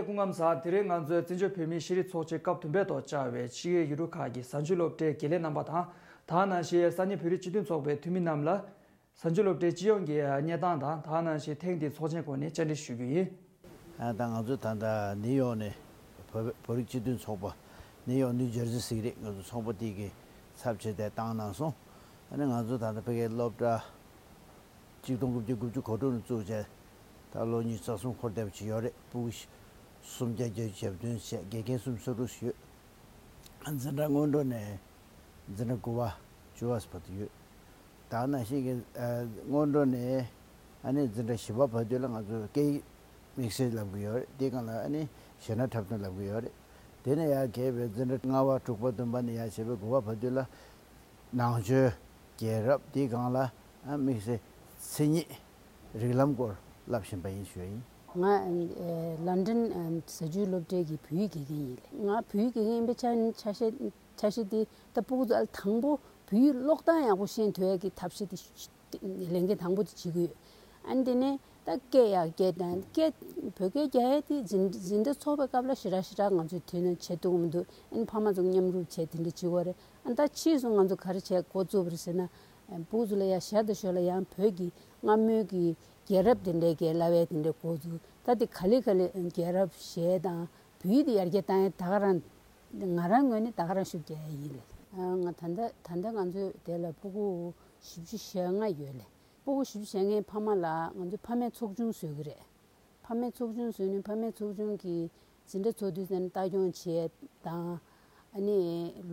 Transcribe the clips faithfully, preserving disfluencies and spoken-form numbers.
སྐུ་ངོ་ལགས། དེ་རིང་ང་ཚོའི་བཙན་བྱོལ་བོད་མིའི་ཤེས་རིག་ཚོགས་ཆེན་སྐབས་བདུན་པའི་ཐོག་བཅར་བའི་ཕྱི་རྒྱལ་ཡུལ་གྲུ་ཁག་གི་གཟའ་མཇུག་སློབ་གྲྭའི་དགེ་ལས་རྣམ་པ་དང་། དེ་ནང་བཞིན་ས་གནས་བོད་རིགས་སྤྱི་མཐུན་ཚོགས་པའི་འཐུས་མི་རྣམས་ལ། གཟའ་མཇུག་སློབ་གྲྭའི་སྤྱི་ཡོངས་ཀྱི་གནས་སྟངས་དང་། དེ་ནང་བཞིན་ཐེངས་འདིའི་ཚོགས་ཆེན་སྐོར་ནས་བཅར་འདྲི་ཞུ་རྒྱུ་ཡིན། ད་ང་ཚོ་ད་ལྟ་ནིའུ་ཡོག་ནས་བོད་བོད་རིགས་སྤྱི་མཐུན་ཚོགས་པ། ནིའུ་ཡོག་ནིའུ་ཇར་ཟི་ཟེར་གྱི་རེད། ང་ཚོ་ཚོགས་པ་དེ་གི་ཚབ་བྱས་ཏེ་བཏང་གནང་སོང་། ཨ་ནི་ང་ཚོ་ད་ལྟ་ཕ་གིའི་སློབ་གྲྭ་ཆིག་སྟོང་དགུ་བརྒྱ་དགུ་བཅུ་གོ་དྲུག་ནས་བཙུགས་བྱས་ད་ལོ་ཉི་ཤུ་རྩ་གསུམ་འཁོར་བསྡད་པ་ཅིག་ཡོད་རེད། ཕྲུ་གུ་སུམ་བརྒྱ་བརྒྱད་ཅུ་གྱ་བདུན་བྱས། དགེ་རྒན་སུམ་ཅུ་སོ་དྲུག་ཡོད། འཛིན་གྲྭ་སྔོན་འགྲོ་ནས་འཛིན་གྲྭ་དགུ་པ་བཅུ་པ་བར་དུ་ཡོད། ད་ནང་བཞིན་གྱི་ཨ་སྔོན་འགྲོ་ནས་ཨ་ནི་འཛིན་གྲྭ་བཞི་པ་བར་དུ་ལ་ང་ཚོ་སྐད་ཡིག་དམིགས་བསལ་བསླབ་གི་ཡོད་རེད། དེའི་སྒང་ལ་ཨ་ནི་གཞས་སྣ་འཁྲབ་སྟོན་བསླབ་གི་ཡོད་རེད། དེ་ནས་ཡར་བརྒལ་བའི་འཛིན་གྲྭ་ལྔ་པ་དྲུག་པ་བདུན་པ་ནས་ཡར་བྱས་པའི་དགུ་པ་བར་དུ་ལ་ནང་ཆོས། རྒྱལ་རབས། དེའི་སྒང་ལ་ཨ་དམིགས་བསལ་མཚན་ཉིད་རིགས་ལམ་སྐོར་བསླབ་བཞིན་པ་ཡིན་ཞུ་ཡ་ཡིན། ང་ཨ་ལན་ཌན་ཨ་གཟའ་མཇུག་སློབ་གྲྭའི་གི་བོད་ཡིག་དགེ་རྒན་ཡིན་ལགས། ང་བོད་ཡིག་དགེ་རྒན་ཡིན་པའི་ཆ་ཆ་ཤས་ཆ་ཤས་དེ་ད་སྤུ་གུ་ཚོ་ཨ་དང་པོ་བོད་ཡིག་ཀློག་སྟངས་ཡག་པོ་ཤེས་ཐུབ་ཡ་གི་ཐབས་ཤེས་དེ་ལས་འགན་དང་པོ་དེ་བྱེད་ཀྱི་ཡོད། ཨ་ནི་དེ་ནས་ད་སྐད་ཡག་སྐད་དང་སྐད་བོད་སྐད་རྒྱག་ཡ་དེ་འཛིན་འཛིན་གྲྭ་ཚོགས་པའི་སྐབས་ལ་ཞེ་དྲག་ཞེ་དྲག་ང་ཚོས་དེ་ནས་བྱེད་ཐུབ་ཀྱི་མི་འདུག་ཨ་ནི་ཕ་མ་ཚོ་མཉམ་རུབ་བྱས་དེ་འདྲ་བྱེད་དགོས་རེད། ཨ་ད་ཕྱིས་སུ་ང་ཚོ་ག་རེ་བྱས་འགོ་བཙུགས་པ་རེད་ཟེར་ན། ཨ་སྤུ་གུ་ཚོ་ལ་ཡང་ཞར་དང་ཞོར་ལ་ཡང་བོད་ཀྱི་སྔ་མོའི་གི་རྒྱལ་རབས་དེ་འདྲའི་གི་བསླབ་ཡ་དེ་འདྲའི་འགོ་བཙུགས། ད་དེ་ག་ལེ་ག་ལེ་རྒྱལ་རབས་གཞས་དང་བོད་ཡིག་དེ་ཡར་རྒྱས་བཏང་ཡ་ད་ག་རང་ང་རང་ངོས་ནས་ད་ག་རང་ཤུགས་རྒྱག་ཡ་ཡིན་ལགས། ཨ་ང་ད་ལྟ་ད་ལྟ་ང་ཚོའི་དེ་ལ་སྤུ་གུ་བཞི་བཅུ་ཞེ་ལྔ་ཡོད་ལགས། སྤུ་གུ་བཞི་བཅུ་ཞེ་ལྔའི་ཕ་མ་ལ་ང་ཚོས་ཕ་མའི་ཚོགས་ཆུང་བཟོ་གི་རེད། ཕ་མའི་ཚོགས་ཆུང་བཟོས་ནས་ཕ་མའི་ཚོགས་ཆུང་གིས་འཛིན་གྲྭ་ཚོགས་དུས་ཙམ་ལྟ་སྐྱོང་བྱེད་དང་། ཨ་ནི་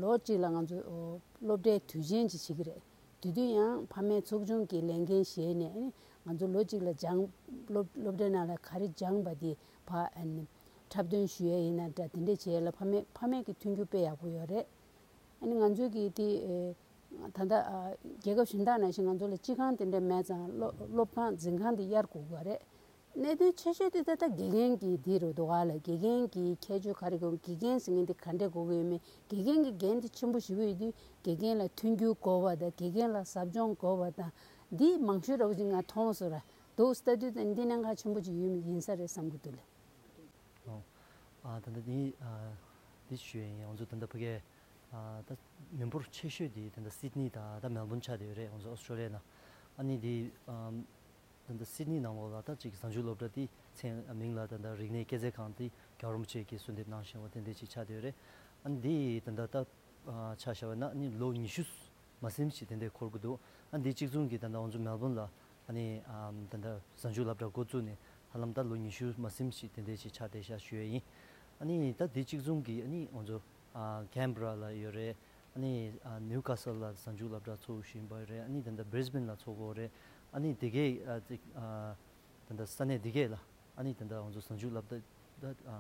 ལོ་གཅིག་ལ་ང་ཚོ་སློབ་གྲྭའི་དུས་ཆེན་ཅིག་བྱེད་ཀྱི་རེད། དེ་དུས་ཡང་ཕ་མའི་ཚོགས་ཆུང་གི་ལས་འགན་བཞེས་ནས། ཨ་ནི་ང་ཚོ་ལོ་གཅིག་ལ་སྦྱངས་སློབ་སློབ་གྲྭའི་ནང་ལ་ག་རེ་སྦྱངས་པ་དེ་ཕར་ཨ་ནི་འཁྲབ་སྟོན་ཞུ་ཡས་ཡིན་ན་འདྲ། དེ་འདྲས་བྱེད་ཡས་ལ་ཕ་མའི་ཕ་མའི་གི་མཐུན་འགྱུར་དཔེ་ཡག་པོ་ཡོད་རེད། ཨ་ནི་ང་ཚོའི་གི་དེ་ཨེ་ད་ལྟ་ཨ་རྒྱལ་ཁབ་གཞན་དག་ནང་བཞིན་ང་ཚོ་ལ་སྤྱི་ཁང་དེ་འདྲ་མེད་ཙང་སློབ་སློབ་ཁང་འཛིན་ཁང་དེ་གཡར་དགོས་ཀྱི་རེད། གནད་དོན་ཆེ་ཤོས་དེ་ད་ལྟ་དགེ་རྒན་གྱི་དེ་རུ་འདུག་ག་ལགས། དགེ་རྒན་གྱི་ཁྱད་ཆོས་ག་རེ་དགོས། དགེ་རྒན་ཟེར་མཁན་དེ་ག་འདྲས་དགོས་ཀྱི་ཡོད་མེད། དགེ་རྒན་གྱི་འགན་དེ་ཆེན་པོ་ཞེ་པོ་ཡོད་དུས་དགེ་རྒན་ལ་མཐུན་འགྱུར་དགོས་པ་དང་། དགེ་རྒན་ལ་ཟབ་སྦྱོང་དགོས་པ་དང་། འདི་མང་ཤོས་འདྲ་བོ་ཅིག་ང་མཐོང་སོང་ར། འདུག་ལྟ་དུས་ད་འདི་གནད་འགག་ཆེན་པོ་ཅིག་ཡོད་མེད་ཡིན་ས་རེད་བསམ་གྱི་འདུག་ལགས། ཨོ། ཨ་ད་ལྟ་འདི་ཨ་འདི་ཞུ་ཡ་ཡིན། ང་ཚོ་ད་ལྟ་ཕ་གིའི་ཨ་ད་མི་འབོར་ཆེ་ཤོས་དེ་ད་ལྟ་སིད་ནི་དང་ད་མེལ་བོན་ཆགས་བསྡད་ཡོད་རེད། ང་ཚོ་ཨོ་སི་ཀྲོ་ལི་ཡ་ནང་། ཨ་ནི་དེ་ཨམ་ད་ལྟ་སིད་ནི་ནང་ལོགས་ལ་ད་ཅིག་གཟའ་མཇུག་སློབ་གྲྭ་དེ་མཚན་མིང་ལ་ད་ལྟ་རིག་གནས་སྐྱེད་ཚལ་ཁང་དེ་རྒྱལ་བ་རིན་པོ་ཆེ་གིས་གསོལ་འདེབས་གནང་བཞིན་པ་དེ་འདྲ་ཅིག་ཆགས་བསྡད་ཡོད་རེད། ཨ་ནི་དེ་ད་ལྟ་ད་ཨ་ཆ་བཞག་པ་ན་ཨ་ནི་ལོ་ཉི་ཤུ་མ་ཟིན་ཞིག་དེ་འདྲ་འཁོར་གྱི་འདུག་ཨ་འདི་གཅིག་མཚུངས་ཀྱིས་ད་ལྟ་ང་ཚོ་མེལ་བོན་ལ་ཨ་ནི་ཨམ་ད་ལྟ་གཟའ་མཇུག་སློབ་གྲྭ་འགོ་བཙུགས་ནས་ཧ་ལམ་ད་ལོ་ཉི་ཤུ་མ་ཟིན་ཞིག་དེ་འདྲ་ཞིག་ཆགས་བསྡད་ཤག་ཞུ་ཡས་ཡིན། ཨ་ནི་ད་འདི་གཅིག་མཚུངས་ཀྱིས་ཨ་ནི་ང་ཚོ་ཨ་ཀན་བྷ་ར་ལ་ཡོད་རེད། ཨ་ནི་ཨ་ནིའུ་ཀ་སལ་ལ་གཟའ་མཇུག་སློབ་གྲྭ་ཚོགས་བཞིན་པ་རེད། ཨ་ནི་ད་ལྟ་བྷི་རིས་བྷེན་ལ་ཚོགས་ཀྱི་ཡོད་རེད། ཨ་ནི་དེ་གས་ཨ་ཅིག་ཨ་ད་ལྟ་ས་གནས་འདི་གས་ལ་ཨ་ནི་ད་ལྟ་ང་ཚོ་གཟའ་མཇུག་སློབ་གྲྭ་ད་ཨ་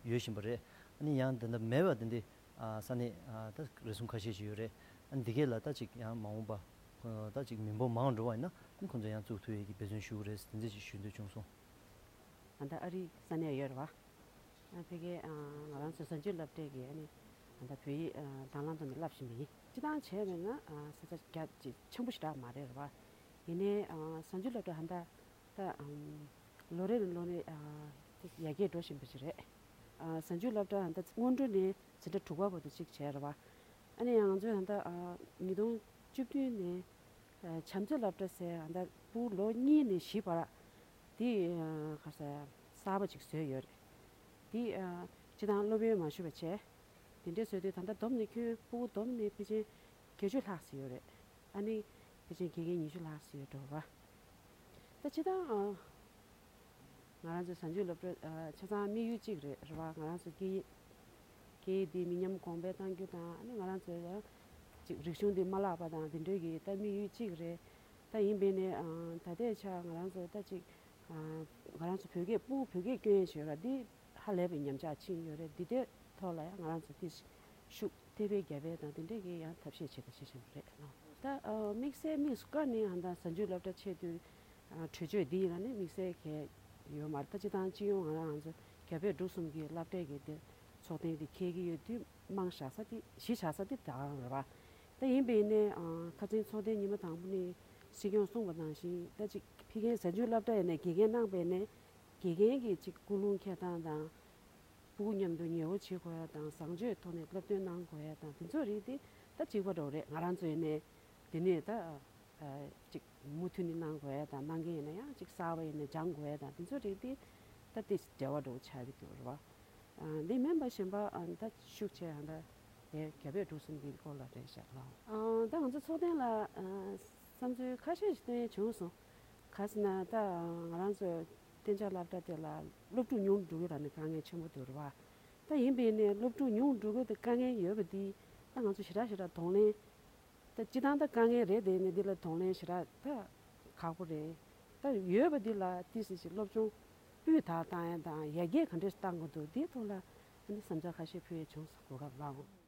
ཡོད་བཞིན་པ་རེད། ཨ་ནི་ཡང་ད་ལྟ་མེད་པ་དེ་འདྲ་ཨ་ས་གནས་ཨ་ད་རེ་ཟུང་ཁ་ཤས་ཤིག་ཡོད་རེད། ཨ་ནི་འདི་གས་ལ་ད་ཅིག་ཡང་མ་འོངས་པ་ཁོ་ད་ཅིག་མི་འབོར་མང་འགྲོ་བ་ཡིན་ན་ཨ་ནི་ཁོང་ཚོ་ཡང་བཙུགས་ཐུབ་ཡས་ཀྱི་འབད་བརྩོན་ཞུ་གི་རེད་ཟེར་དེ་འདྲ་ཅིག་ཞུ་འདོད་བྱུང་སོང་། ད་ལྟ་ཨ་རིའི་ས་གནས་ཡོད་རེད་བ། ཨ་ཕ་གིའི་ཨ་ང་རང་ཚོའི་གཟའ་མཇུག་སློབ་གྲྭའི་གི་ཨ་ནི་ད་ལྟ་བོད་ཡིག་ཨ་དང་བླངས་ཐོག་ནས་བསླབ་བཞིན་པ་ཡིན། སྤྱིར་བཏང་བྱས་པས་ན་ཨ་ས་ཆ་རྒྱ་ཆེ་ཆེན་པོ་ཞེ་དྲག་མ་རེད་རེད་བ། ཡིན་ནའི་ཨ་གཟའ་མཇུག་སློབ་གྲྭ་ཧ་ད་ད་ཨམ་ལོ་རེ་ནས་ལོ་རེ་ཨ་ཡར་རྒྱས་འགྲོ་བཞིན་པ་ཞིག་རེད། ཨ་གཟའ་མཇུག་སློབ་གྲྭ་ཧ་ད་སྔོན་འགྲོ་ནས་འཛིན་གྲྭ་དྲུག་པ་བར་དུ་གཅིག་བྱས་རེད་བ། ཨ་ནི་ང་ཚོས་ད་ལྟ་ཨ་ཉིས་སྟོང་བཅུ་བདུན་ནས་ཨ་བྱམས་བརྩེ་སློབ་གྲྭ་ཟེར་ད་ལྟ་སྤུ་གུ་ལོ་གཉིས་ནས་བཞི་བར་དེ་ཨ་ག་ས་གསར་པ་ཅིག་བཟོས་ཡོད་རེད། དེ་ཨ་སྤྱིར་བཏང་སློབ་ཡོན་མ་ཞུ་བ་བྱས། དེ་འདྲས་བཟོས་དུས་ད་ལྟ་བསྡོམས་ནས་ཁྱོན་སྤུ་གུ་བསྡོམས་ནས་ཕལ་ཆེར་བརྒྱད་ཅུ་ལྷག་ཙམ་ཡོད་རེད། ཨ་ནི་ཕལ་ཆེར་དགེ་རྒན་ཉི་ཤུ་ལྷག་ཙམ་ཡོད་འགྲོ་བ། ད་སྤྱིར་བཏང་ཨ། ང་རང་ཚོའི་གཟའ་མཇུག་སློབ་གྲྭ་ཨ་ཆ་ཚང་དམིགས་ཡུལ་གཅིག་རེད་རེད་བ། ང་རང་ཚོ་སྐད་ཡིག་སྐད་ཡིག་འདི་མི་ཉམས་གོང་འཕེལ་གཏང་རྒྱུ་དང་། ཨ་ནི་ང་རང་ཚོའི་ཡང་ཅིག་རིག་གཞུང་འདི་མ་བརླག་པ་དང་དེ་འདྲའི་གི་ད་དམིགས་ཡུལ་གཅིག་རེད། ད་ཡིན་པས་ནས་ཨ་ད་ལྟའི་ཆ་ང་རང་ཚོ་ད་ཅིག་ཨ་ང་རང་ཚོ་བོད་སྐད་སྤུ་གུ་བོད་སྐད་སྐྱོན་ཡས་བྱེད་ཡོད་ར། འདི་ཧ་ལས་པའི་ཉམས་ཆག་ཕྱིན་ཡོད་རེད། འདི་ལྟའི་ཐོག་ལ་ཡང་ང་རང་ཚོ་འདི་ཤུགས་ཐེབས་པའི་རྒྱབ་པའི་དང་དེ་འདྲས་ཀྱི་ཡང་ཐབས་ཤེས་བྱེད་དང་བྱེད་བཞིན་པ་རེད། ད་ཨ་དམིགས་བསལ་དམིགས་སུ་བཀར་ནས་ཧ་ད་གཟའ་མཇུག་སློབ་གྲྭ་ཆེ་དུས་ཨ་གྲོས་ཆོད་འདི་ཡིན་ན་ནི་དམིགས་བསལ་གལ་ཡོད་མ་རེད། ད་སྤྱིར་བཏང་སྤྱི་ཡོངས་ང་རང་ང་ཚོ་རྒྱ་བོད་འབྲུག་གསུམ་གྱི་སློབ་གྲྭའི་གི་འདི་ཚོགས་ཐེངས་འདི་འཁེལ་གྱི་ཡོད་དུས་དམངས་བཞག་ས་འདི་གཞི་བཞག་ས་འདི་ད་ག་རང་རེད་བ། ད་ཡིན་པས་ནས་ཨ་ཁ་སང་ཚོགས་ཐེངས་ཉི་མ་དང་པོ་ནས་སྲིད་སྐྱོང་གསུངས་པ་ནང་བཞིན་ད་ཅིག་ཕ་གིའི་གཟའ་མཇུག་སློབ་གྲྭ་ཡིན་ནའི་དགེ་རྒན་གནང་བས་ནས་དགེ་རྒན་གྱི་ཅིག་ཀུན་སློང་འཁྱེར་སྟངས་དང་། ཕྲུ་གུ་མཉམ་དུ་ཉེ་བོ་བྱེད་དགོས་ཡ་དང་བཟང་སྤྱོད་ཐོག་ནས་སློབ་སྟོན་གནང་དགོས་ཡ་དང་དེ་ཚོ་རིགས་དེ་ད་གཅིག་པ་འདྲ་བོ་རེད། ང་རང་ཚོ་ཡིན་ནའི་དེ་ནས་ད་ཅིག་མུ་མཐུད་ནས་གནང་དགོས་ཡ་དང་གནང་མཁན་ཡིན་ན་ཡང་ཅིག་གསར་པ་ཡིན་ན་སྦྱང་དགོས་ཡ་དང་དེ་ཚོ་རིགས་དེ་ད་དེ་འབྲེལ་བ་འདྲ་བོ་ཆགས་ཀྱི་འདུག་རེད་བ། འདི་མིན་པ་གཞན་པ་ད་ཤུགས་ཆེ་ཡང་ད་དེ་རྒྱ་བོད་འབྲུག་གསུམ་གྱི་སྐོར་ལ་རེད་ཤག་ལགས། ད་ང་ཚོ་ཚོགས་ཐེངས་ལ་བསམ་ཚུལ་ཁ་ཤས་ཤིག་བཏོན་ཡས་བྱུང་སོང་། ག་ཟེར་ན་ད་ང་རང་ཚོ་གཏན་འཇགས་སློབ་གྲྭ་དེ་ལ་སློབ་ཕྲུག་ཉུང་འགྲོ་གི་ར་ནི་དཀའ་ངལ་ཆེན་པོ་འདུག་རེད་བ། ད་ཡིན་པས་ནས་སློབ་ཕྲུག་ཉུང་འགྲོ་གི་དེ་དཀའ་ངལ་ཡོད་པ་འདི་ད་ང་ཚོ་ཞེ་དྲག་ཞེ་དྲག་གདོང་ལེན། ད་སྤྱི་བཏང་ད་དཀའ་ངལ་རེད་དེ་ནི་འདི་ལ་གདོང་ལེན་ཞེ་དྲག་ད་ཁག་པོ་རེད། ད་ཡོད་པ་འདི་ལ་ཏི་སི་ཞིག་སློབ་སྦྱོང་སྤུས་དག་བཏང་ཡ་དང་ཡར་རྒྱས་ག་འདྲས་བཏང་དགོས་འདུག་འདིའི་ཐོག་ལ་ཨ་ནི་བསམ་འཆར་ཁ་ཤས་ཕུལ་ཡས་བྱུང་སོང་གོ་སྐབས་ལ།